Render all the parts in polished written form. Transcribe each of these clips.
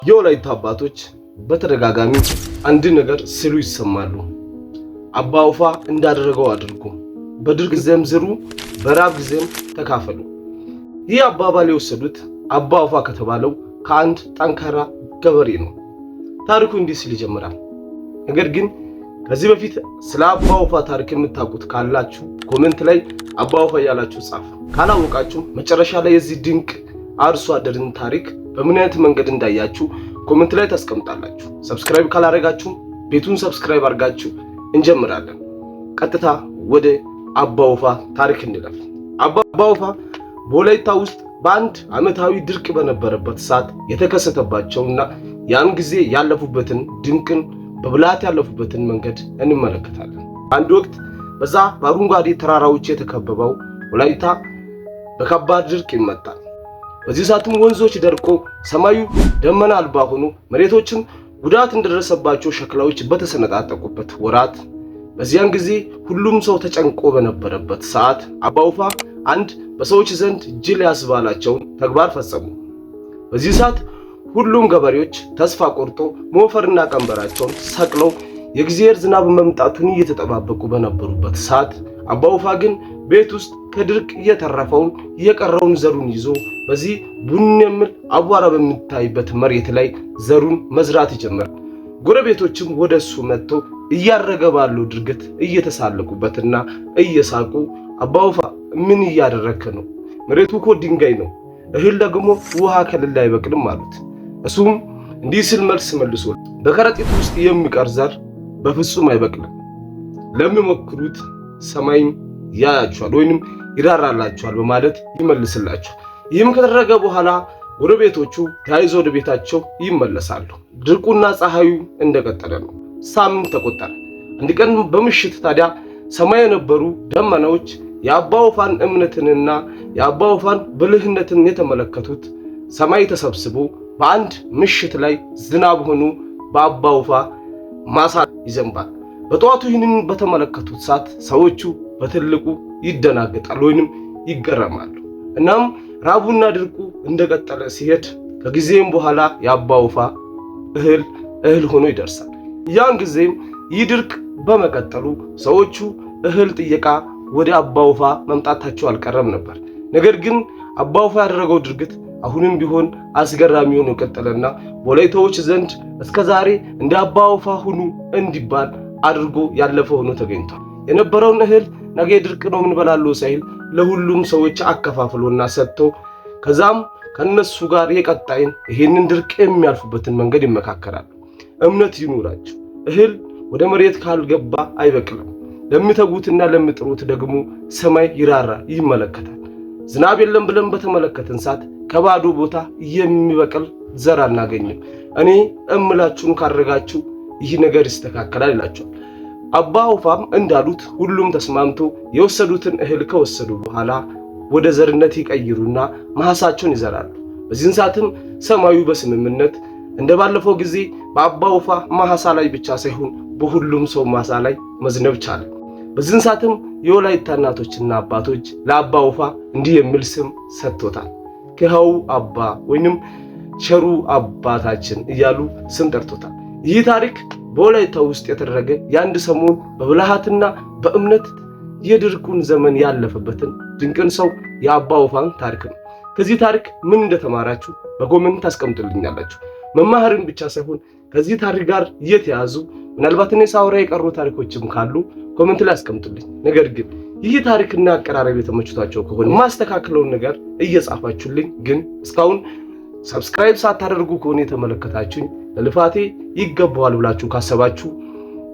የወላይታ አባቶች በተደጋጋሚ አንድ ነገር ሲሉ ይሰማሉ። አባ ውፋ እንዳደረገው አድርጉ፣ በድርቅ ጊዜም ዝሩ፣ በራብ ጊዜም ተካፈሉ። ይህ አባባል የወሰዱት አባ ውፋ ከተባለው ከአንድ ጠንካራ ገበሬ ነው። ታሪኩ እንዲህ ሲል ይጀምራል። ነገር ግን ከዚህ በፊት ስለ አባ ውፋ ታሪክ የምታውቁት ካላችሁ comment ላይ አባ ውፋ እያላችሁ ጻፉ። ካላወቃችሁ መጨረሻ ላይ የዚህ ድንቅ አርሶ አደርን ታሪክ በምን አይነት መንገድ እንዳያችሁ comment ላይ ታስቀምጣላችሁ። Subscribe ካላደረጋችሁ ቤቱን subscribe አድርጋችሁ እንጀምራለን። ቀጥታ ወደ አባ ውፋ ታሪክ እንለፍ። አባ ውፋ በወላይታ ውስጥ በአንድ ዓመታዊ ድርቅ በነበረበት ሰዓት የተከሰተባቸውና ያን ጊዜ ያለፉበትን ድንቅን በብልሃት ያለፉበትን መንገድ እንመለከታለን። አንድ ወቅት በዛ በአረንጓዴ ተራራዎች የተከበበው ወላይታ በከባድ ድርቅ ይመታል። በዚህ ሰዓትም ወንዞች ደርቆ ሰማዩ ደመና አልባ ሆኖ መሬቶችም ጉዳት እንደደረሰባቸው ሸክላዎች በተሰነጣጠቁበት ወራት፣ በዚያን ጊዜ ሁሉም ሰው ተጨንቆ በነበረበት ሰዓት አባ ውፋ አንድ በሰዎች ዘንድ ጅል ያስባላቸውን ተግባር ፈጸሙ። በዚህ ሰዓት ሁሉም ገበሬዎች ተስፋ ቆርጦ ሞፈርና ቀንበራቸውን ሰቅለው የእግዚአብሔር ዝናብ መምጣቱን እየተጠባበቁ በነበሩበት ሰዓት፣ አባ ውፋ ግን ቤት ውስጥ ከድርቅ እየተረፈውን የቀረውን ዘሩን ይዞ በዚህ ቡን የሚል አቧራ በሚታይበት መሬት ላይ ዘሩን መዝራት ይጀምራል። ጎረቤቶችም ወደ እሱ መጥተው እያረገ ባለው ድርጊት እየተሳለቁበትና እየሳቁ አባ ውፋ ምን እያደረክ ነው? መሬቱ እኮ ድንጋይ ነው፣ እህል ደግሞ ውሃ ከሌለ አይበቅልም አሉት። እሱም እንዲህ ሲል መልስ መልሶ በከረጢት ውስጥ የሚቀር ዘር በፍጹም አይበቅልም፣ ለሚሞክሩት ሰማይም ያያቸዋል ወይንም ይራራላቸዋል በማለት ይመልስላቸዋል። ይህም ከተደረገ በኋላ ጎረቤቶቹ ተያይዘው ወደ ቤታቸው ይመለሳሉ። ድርቁና ፀሐዩ እንደቀጠለ ነው። ሳምንት ተቆጠረ። አንድ ቀን በምሽት ታዲያ ሰማይ የነበሩ ደመናዎች የአባ ውፋን እምነትንና የአባ ውፋን ብልህነትን የተመለከቱት ሰማይ ተሰብስቦ በአንድ ምሽት ላይ ዝናብ ሆኖ በአባ ውፋ ማሳ ይዘንባል። በጠዋቱ ይህንን በተመለከቱት ሰዓት ሰዎቹ በትልቁ ይደናገጣሉ ወይንም ይገረማሉ። እናም ራቡና ድርቁ እንደቀጠለ ሲሄድ ከጊዜም በኋላ የአባ ውፋ እህል እህል ሆኖ ይደርሳል። ያን ጊዜም ይህ ድርቅ በመቀጠሉ ሰዎቹ እህል ጥየቃ ወደ አባ ውፋ መምጣታቸው አልቀረም ነበር። ነገር ግን አባ ውፋ ያደረገው ድርጊት አሁንም ቢሆን አስገራሚ ሆኖ ቀጠለና በወላይታዎች ዘንድ እስከ ዛሬ እንደ አባ ውፋ ሁኑ እንዲባል አድርጎ ያለፈ ሆኖ ተገኝቷል። የነበረውን እህል ነገ ድርቅ ነው ምን በላሉ ሳይል ለሁሉም ሰዎች አከፋፍሎና ሰጥቶ ከዛም ከነሱ ጋር የቀጣይን ይህንን ድርቅ የሚያልፉበትን መንገድ ይመካከራሉ። እምነት ይኑራቸው። እህል ወደ መሬት ካልገባ አይበቅልም። ለሚተጉትና ለሚጥሩት ደግሞ ሰማይ ይራራ ይመለከታል። ዝናብ የለም ብለን በተመለከትን ሰዓት ከባዶ ቦታ የሚበቅል ዘር አናገኝም። እኔ እምላችሁን ካደረጋችሁ ይህ ነገር ይስተካከላል ይላቸዋል። አባ ውፋም እንዳሉት ሁሉም ተስማምቶ የወሰዱትን እህል ከወሰዱ በኋላ ወደ ዘርነት ይቀይሩና ማሳቸውን ይዘራሉ። በዚህን ሰዓትም ሰማዩ በስምምነት እንደ ባለፈው ጊዜ በአባ ውፋ ማሳ ላይ ብቻ ሳይሆን በሁሉም ሰው ማሳ ላይ መዝነብ ቻለ። በዚህን ሰዓትም የወላይታ እናቶችና አባቶች ለአባ ውፋ እንዲህ የሚል ስም ሰጥቶታል። ክኸው አባ ወይንም ቸሩ አባታችን እያሉ ስም ጠርቶታል። ይህ ታሪክ በወላይታ ውስጥ የተደረገ የአንድ ሰሞን በብልሃትና በእምነት የድርቁን ዘመን ያለፈበትን ድንቅን ሰው የአባ ውፋን ታሪክ ነው። ከዚህ ታሪክ ምን እንደተማራችሁ በ comment ታስቀምጡልኛላችሁ። መማርን ብቻ ሳይሆን ከዚህ ታሪክ ጋር የተያዙ ምናልባት እኔ ሳውራ የቀሩ ታሪኮችም ካሉ comment ላይ አስቀምጡልኝ። ነገር ግን ይህ ታሪክና አቀራረብ የተመችቷቸው ከሆነ ማስተካከለውን ነገር እየጻፋችሁልኝ፣ ግን እስካሁን subscribe ሳታደርጉ ከሆነ የተመለከታችሁኝ ለልፋቴ ይገባዋል ብላችሁ ካሰባችሁ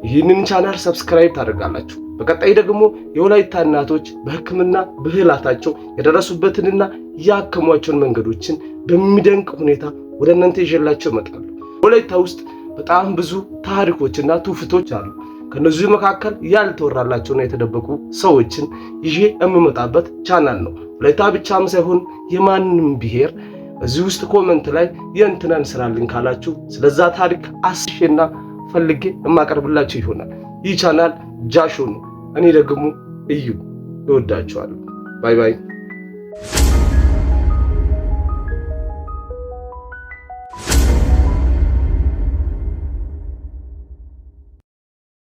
ይህንን channel subscribe ታደርጋላችሁ። በቀጣይ ደግሞ የወላይታ እናቶች በሕክምና ብልሃታቸው የደረሱበትንና ያከሟቸውን መንገዶችን በሚደንቅ ሁኔታ ወደ እናንተ ይዤላቸው እመጣለሁ። ወላይታ ውስጥ በጣም ብዙ ታሪኮችና ትውፊቶች አሉ። ከነዚህ መካከል ያልተወራላቸውና የተደበቁ ሰዎችን ይዤ የምመጣበት ቻናል ነው። ወላይታ ብቻም ሳይሆን የማንም ብሔር እዚህ ውስጥ comment ላይ የእንትናን ስራልን ካላችሁ ስለዛ ታሪክ አስሼና ፈልጌ የማቀርብላችሁ ይሆናል። ይህ ቻናል ጃሾ ነው። እኔ ደግሞ እዩ እወዳችኋለሁ። Bye bye።